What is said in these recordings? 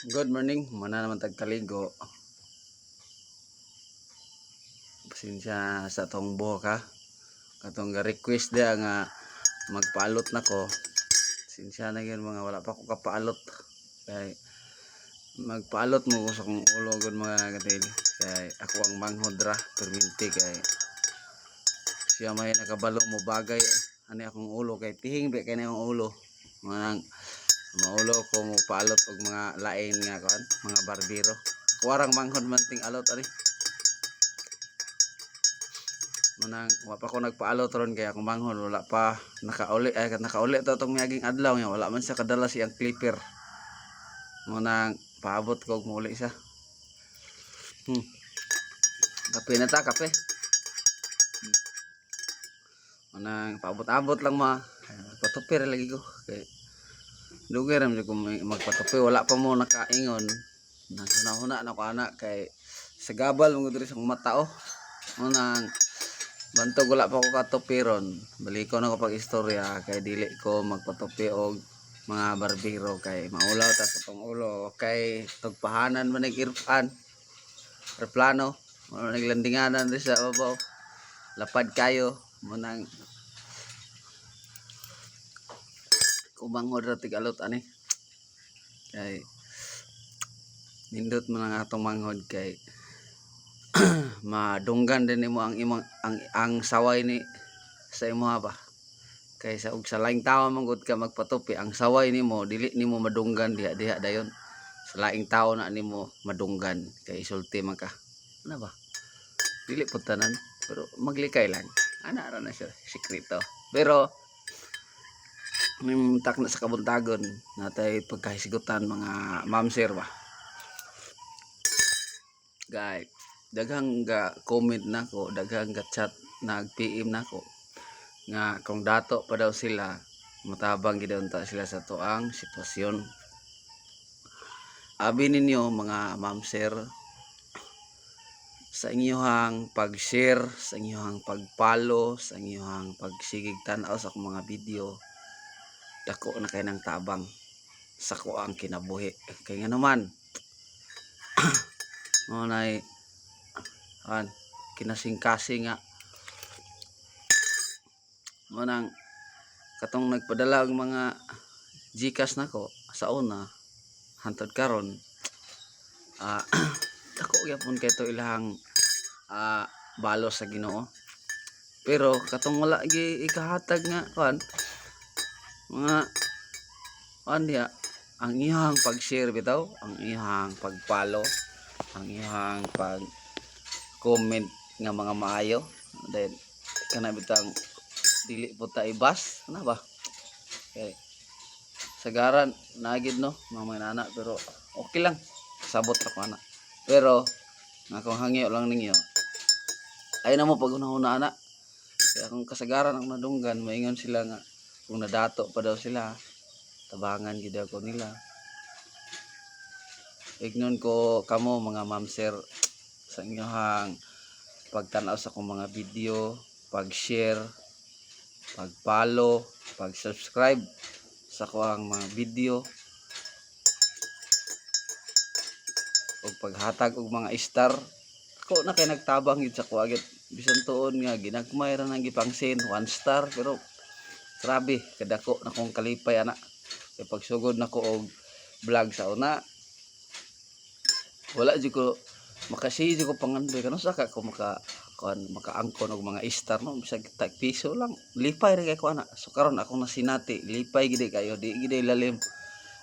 Good morning, muna naman tagkaligo. Pasensya sa atong buhok ha. Katong ga-request dia nga magpaalot na ko. Pasensya na gyud mga wala pa ko kapaalot. Kay magpaalot mo ko sa akong ulo gud, mga katil. Kay ako ang manghod ra perminti, kay siya may nakabalo mo bagay ani akong ulo, kay tihing ba kay na akong ulo. Manang maulo ko mo paalot og mga lain nga kuan, mga barbero. Kuwarang manghod man ting alot ani. Manang wa pa ko nagpaalot ron kay akong manghod wala pa nakauli, ay nakauli to tong miaging adlaw nga wala man siya kadala siyang clipper. Munang paabot ko og muuli siya. Kape na ta, kape. Manang paabot-abot lang ma. Magpatupi ra lagi ko. Kay dugay ra man jud ko magpatupi, wala pa mo nakaingon. Naghuna-huna na ko ana kay sa gabal mo diri sa akong mata oh. Munang bantog wala pa ko katupi ron. Baliko na ko pag istorya kay dili ko magpatupi og mga barbero kay maulaw ta sa tong ulo, kay tugpahanan man nig irpan eroplano mo naglandinganan diri sa babaw, lapad kayo. Munang kumanghod ra tig-alot ani kay nindot man ang atong manghod, kay madunggan din nimo ang imong ang saway ni sa imoha ba, kay sa og sa laing tawo man gud ka magpatupi, ang saway nimo dili nimo madunggan diha diha dayon. Sa laing tawo na nimo madunggan kay isulti man ka ano ba. Dili pud tanan, pero maglikay lang ana ra na siya sikreto. Pero tak na sa kabuntagon natay pagkahisgutan, mga ma'am sir ba. Gay daghang ga comment nako, daghang ga chat, nag PM nako nga kung dato pa daw sila, motabang gid unta sila sa tuang sitwasyon. Abi ninyo, mga ma'am sir, sa inyuhang pag-share, sa inyuhang pag-follow, sa inyuhang pagsigig tan-aw sa akong mga video, dako na kay ng tabang sa kuang kinabuhi. Kay nga naman mo nay an kinasingkasing nga mo nang katong nagpadala og mga GCash nako sa una hantod karon, dako gyapon kay to ilahang balos sa Ginoo. Pero katong wala gi ikahatag nga kuan, mga kuan diha, ang iyang pag-share bitaw, ang iyang pag-follow, ang iyang pag comment nga mga maayo, then kana bitang dili po ta ibas ana ba, kay sagaran nagid no mga nana. Pero okay lang, sabot ra ko ana. Pero nga akong hangyo lang ninyo, ay na mo pag una ana, kaya kung kasagaran ang nadunggan, maingon sila nga kung nadato pa daw sila, tabangan gid ako nila. Ignon ko kamo, mga ma'am sir, sa inyong pagtanaw sa akong mga video, pag-share, pag-follow, pag-subscribe sa akong mga video ug paghatag og mga star ko na kay nagtabang gid sa kuha gid. Bisan tuon nga ginagmay ra nang gipangsin one star, pero grabe kadako na kong kalipay ana, kay pagsugod nako og vlog sa una, wala jud ko makasi jud ko pangandoy kanu sa ka ko maka kuan, makaangkon og mga star no, bisag tag piso lang, lipay ra kay ko ana. So karon akong nasinati, lipay gid kayo, di gid lalim,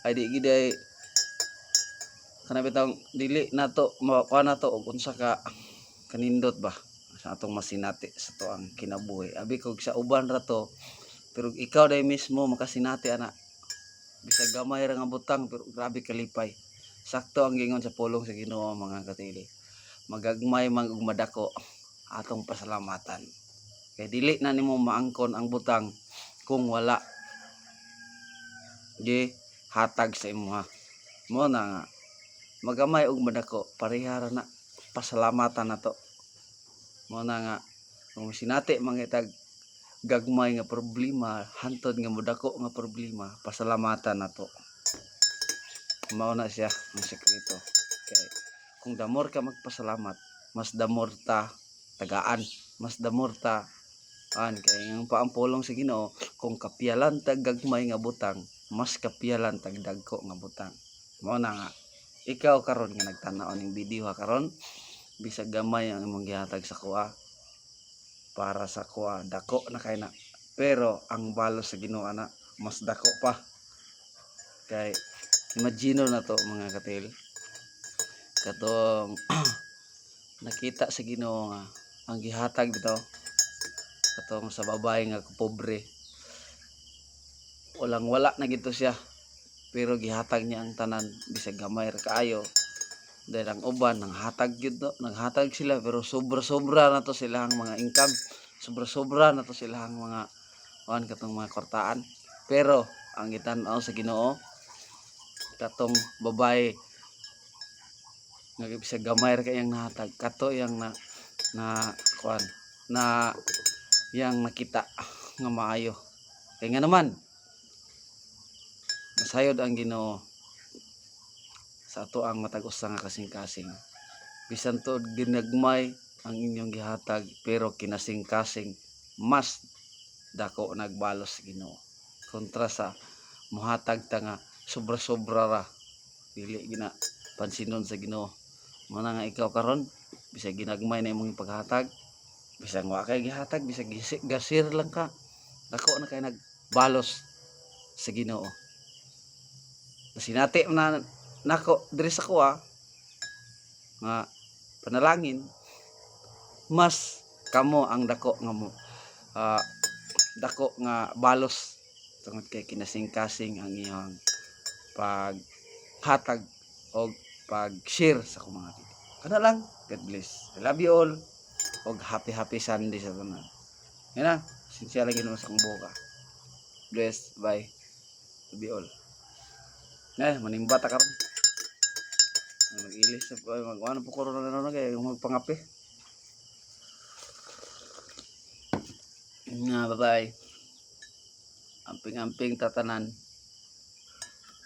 ay di gid kana bitawng dili nato makuha nato og unsa ka kanindot ba sa atong masinati sa tuang kinabuhi. Abi kog sa uban ra to, pero ikaw dai mismo makasinati ana, bisag gamay ra nga butang, pero grabe kalipay. Sakto ang gingon sa pulong sa Ginoo, mga katili, magagmay man ug madako atong pasalamatan, kay dili na nimo maangkon ang butang kung wala gi hatag sa imuha. Mo na nga magamay ug madako, pareha ra na, pasalamatan nato. Mo na nga kung sinati mangitag gagmay nga problema hantod nga modako nga problema, pasalamatan nato. Mao na siya ang sekreto. Kay kung the more ka magpasalamat, mas the more ta tagaan, mas the more ta an kay ang paampulong sa Ginoo, kung kapiyalan tag gagmay nga butang, mas kapiyalan tag dagko nga butang. Mao na nga ikaw karon nga nagtan-aw ning video ha karon, bisag gamay ang imong gihatag sa kuha, para sa kuha dako na kay na, pero ang balos sa Ginoo ana mas dako pa. Kay imagine na to, mga katil, katong nakita sa Ginoo nga ang gihatag dito katong sa babae nga pobre, walang wala na gito siya, pero gihatag niya ang tanan bisag gamay ra kaayo, dahil ang uban nanghatag gyud no, naghatag sila, pero sobra-sobra na to sila ang mga income, sobra-sobra na to sila ang mga kuan, katong mga kwartaan. Pero ang gitan-aw sa Ginoo, katong babae nga bisag gamay ra kayang nahatag, kato yang na na kuan na yang nakita nga maayo. Kay nga naman nasayod ang Ginoo sa ato ang matag usa nga kasing-kasing. Bisan tuod ginagmay ang inyong gihatag, pero kinasing-kasing mas dako nagbalos sa Ginoo kontra sa muhatag ta nga sobra-sobra ra, dili gina pansinon sa Ginoo. Mao na nga ikaw karon, bisag ginagmay na imong paghatag, bisag wa kay gihatag, bisag gasir lang ka, dako na kay nagbalos sa Ginoo. Sinati na nako diri sa kuha nga panalangin, mas kamo ang dako nga mo dako nga balos tungod kay kinasing-kasing ang iyang paghatag o pag-share sa akong mga video. Kana lang. God bless. I love you all. Og happy happy Sunday sa tanan. Yan na. Sincere lagi naman sa akong buka. Bless. Bye. Love you all. Eh, manimba ta karon. Mag-ilis sa mag ano po corona na na kay magpangape. Nga, bye-bye. Amping-amping tatanan.